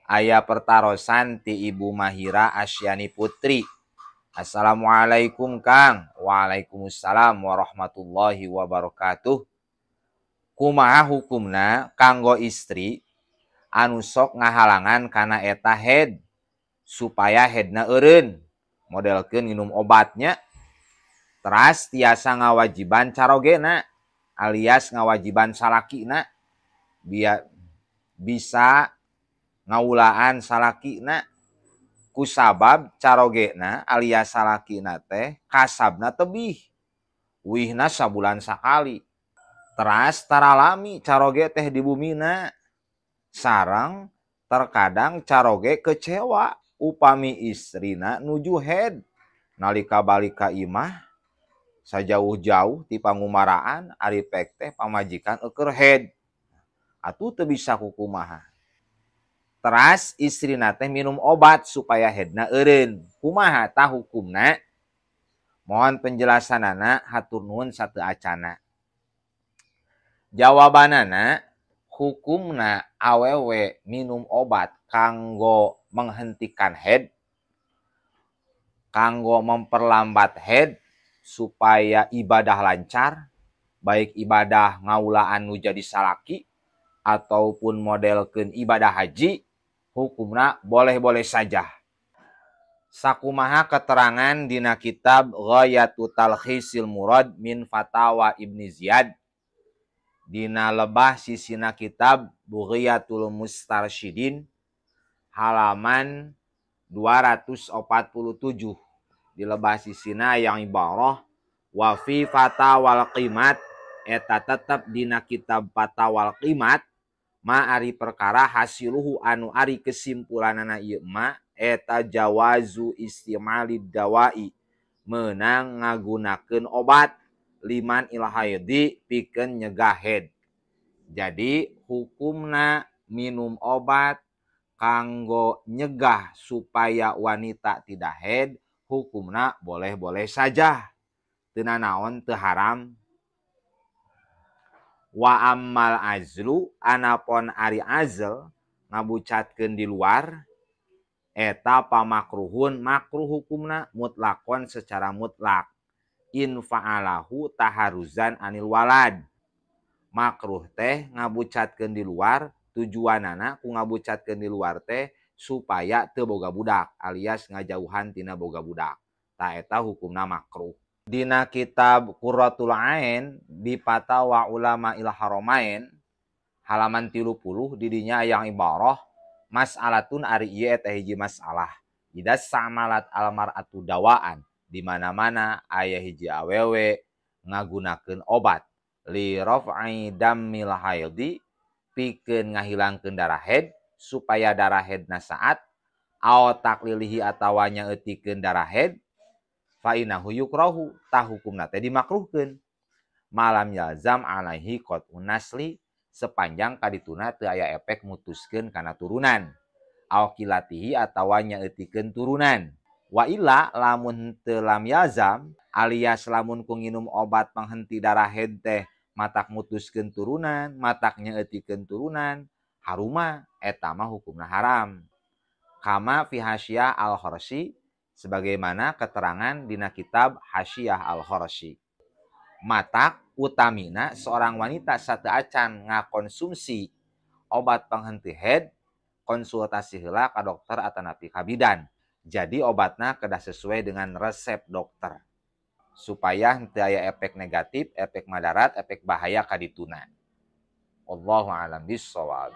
Aya pertarosan ti Ibu Mahira Asyani Putri. Assalamualaikum, Kang. Waalaikumsalam warahmatullahi wabarakatuh. Kumaha hukumna kanggo istri anu sok ngahalangan kana eta haid supaya haidna eureun, modelkeun minum obatnya, teras tiasa ngawajiban carogena alias ngawajiban salakina, biar bisa ngaulaan salakina, kusabab carogena alias salakina teh kasabna tebih, uihna sabulan sakali, teras taralami caroge teh di bumina, sareng terkadang caroge kecewa upami istrina nuju haid nalika balik ka imah sajauh-jauh ti pangumaraan, ari pek teh pamajikan eueur haid atuh teu bisa kukumaha. Teras istrina teh minum obat supaya haidna eureun. Kumaha tah hukumna? Mohon penjelasanana, hatur nuhun sateuacana. Jawabanana, hukumna awewe minum obat kanggo menghentikan haid, kanggo memperlambat haid supaya ibadah lancar, baik ibadah ngaulaan nu jadi salaki ataupun modelkeun ibadah haji, hukumna boleh-boleh saja. Sakumaha keterangan dina kitab Ghayatu Talkhisil Murad min Fatawa Ibni Ziyad, dina lebah sisina kitab Bughiyatul Mustarsyidin halaman 247, di lebah sisina yang ibarah wa fi fatawal qimat, eta tetep dina kitab Fatawal Qimat, ma ari perkara hasiluhu anu ari kesimpulanana ieu ma eta jawazu istimalid dawai, meunang ngagunakeun obat liman ilhaidi pikeun nyegah haid. Jadi hukumna minum obat kanggo nyegah supaya wanita tidak haid, hukumna boleh-boleh saja. Teu nanaon, teu haram. Wa ammal azlu, anapon ari azl ngabucatkeun di luar, eta pamakruhun, makruh hukumna, mutlakon secara mutlak, in fa'alahu taharuzan anil walad. Makruh teh ngabucatkeun di luar, tujuanana ku ngabucatkeun di luar teh supaya teu boga budak alias ngajauhan tina boga budak. Ta eta hukumna makruh. Dina kitab Qurratul Ain di Fatawa Ulama il Haramain halaman 30, didinya yang ibarah mas'alatun ari ieu eta hiji masalah, ida samalat almar'atu dawaan, di mana-mana aya hiji awewe ngagunakeun obat li raf'i dammil haidi, pikeun ngahilangkeun darah haid supaya darah haidna saat, au taklilihi atawa nyaeutikeun darah haid, fa innahu yukrahu, tah hukumna teh dimakruhkeun, malam yalzam alaihi qat'un nasli, sepanjang kadituna teu aya efek mutuskeun kana turunan, au kilatihi atawa nyaeutikeun turunan. Wa illa lamun teu lam yalzam alias lamun ku nginum obat penghenti darah haid teh matak mutuskeun turunan, matak nyaeutikeun turunan, haruma eta mah hukumna haram. Kama fi hasyiah al-Kharsi, sebagaimana keterangan dina kitab Hasyiah al-Kharsi. Matak utamina seorang wanita sateuacan ngakonsumsi obat penghenti haid, konsultasi heula ka dokter atanapi ka bidan. Jadi obatna kedah sesuai dengan resep dokter supaya henteu aya efek negatif, efek madarat, efek bahaya kadituna. Wallahu a'lam bishawab.